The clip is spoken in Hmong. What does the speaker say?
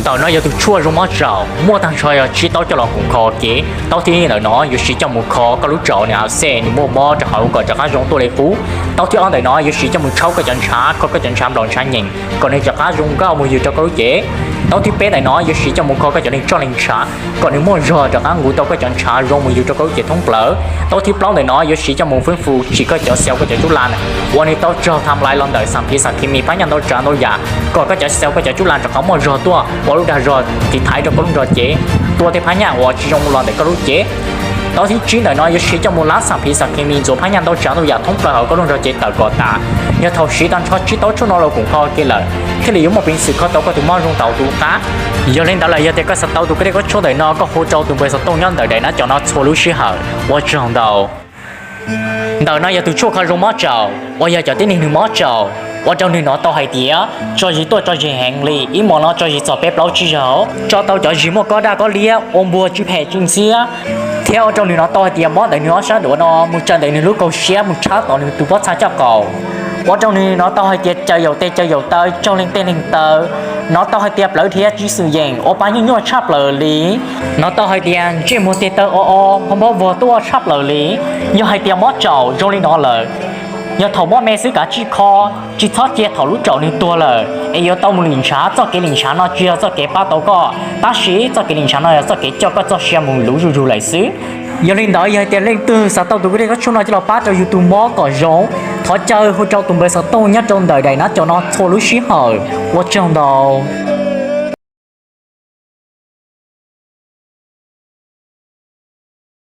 Ntawm no yog tus tshuaj zoo mob tsaus, muaj tag nrho yog tsib taub coj los koom kho ua ke. Taub thib ib ntawm no yuav siv coj mus kho koj lub tsaus nws a xej nws muaj mob rau hauv kom rov qab zoo tuaj li qub. Taub thib ob ntawm no yuav siv coj mus tshaub koj cov ntshav, kho koj cov ntshav nplaum ntshav nyeem kom nws rov qab zoo nkauj mus yug rau koj lub cev. Taub thib peb ntawm no yuav siv coj mus kho koj cov neeg tsoj neeg ntshav kom nws muaj zog rov qab nquv tau koj cov ntshav zoo mus yug rau koj lub cev thoob plaws. Taub thib plaub ntawm no yuav siv coj mus fwb fus tsim koj cov xaus koj cov cub las uas nws tau raug tham lais los ntawm xam phiv xam khi mi phab nyaj ntau tsav ntau yam kom koj cov xaus koj cov cub las rov qab muaj zog tuaj ua lub dag zog tiv thaiv rau koj lub nrog cev, tua tej phab nyaj uas tsis zoo los ntawm koj lub cev. Taub thib tsib ntawm no yuav siv coj mus lab xam phiv xam khi mi ntxuav phab nyaj ntau tsav ntau yam thoob plaws hauv koj lub nrog cev tawm kom tas. Yog thaum siv tag nrho tsib taub tshuaj no los koom kho ua ke lawm thiaj li yuav muaj peev xwm kho tau koj tus mob zoo tau tus qab. Yog li ntawd lawm yog tias koj xav tau tus koj dej koj tshuaj ntawm no koj hu rau tus npawb xov tooj nyob ntawm daim nav cov no txhua lub sij hawm. Ua tsaug ntau. Ntawm no yog tus tshuaj kho zoo mob tsaus uas yog cov tib neeg nws mob tsaus ua rau nws hnov tau hais tias tso zis tuaj tso zis heev li, ib hmos no tso zis txog peb plaub tsib zaug, tso tau cov zis muaj kob daj kob liab ua npuag tsw phem tsw ntxhiab, thiab ua rau nws hnov tau hais tias mob ntawm nws ob sab duav no mus tsaws ntawm nws lub kaus siab mus tshab tom nws tus pob txha caj qaum, ua rau nws hnov tau hais tias caws yaum tes caws yaum taw, tsaug leej teg leej taw, hnov tau hais tias plawv dhia tsis xwm yeem, ua pa nyuaj nyuaj tshaj plaws li, hnov tau hais tias ntsej muag tes taw o o, hov npab vog tuaj tshaj plaws li. Yog hais tias mob tsaus zoo li no lawm, yog thaum mob me xwb kav tsij kho, tsis txhob cia thaum lub tsaus nws tuag lawm es yuav tau mus lim ntshav. Txoj kev lim ntshav no tsis yog txoj kev pab tau koj, tab sis txoj kev lim ntshav no yog txoj kev coj koj txoj sia mus luv zuj zus lawm xwb. Yog li ntawd yog hais tias leej twg xav tau tus koj dej koj tshuaj no coj los pab rau yus tus mob kom zoo, thov caw hu rau tus npawb xov tooj nyob rau ntawm daim nav cov no txhua lub sij hawm. Ua tsaug ntau.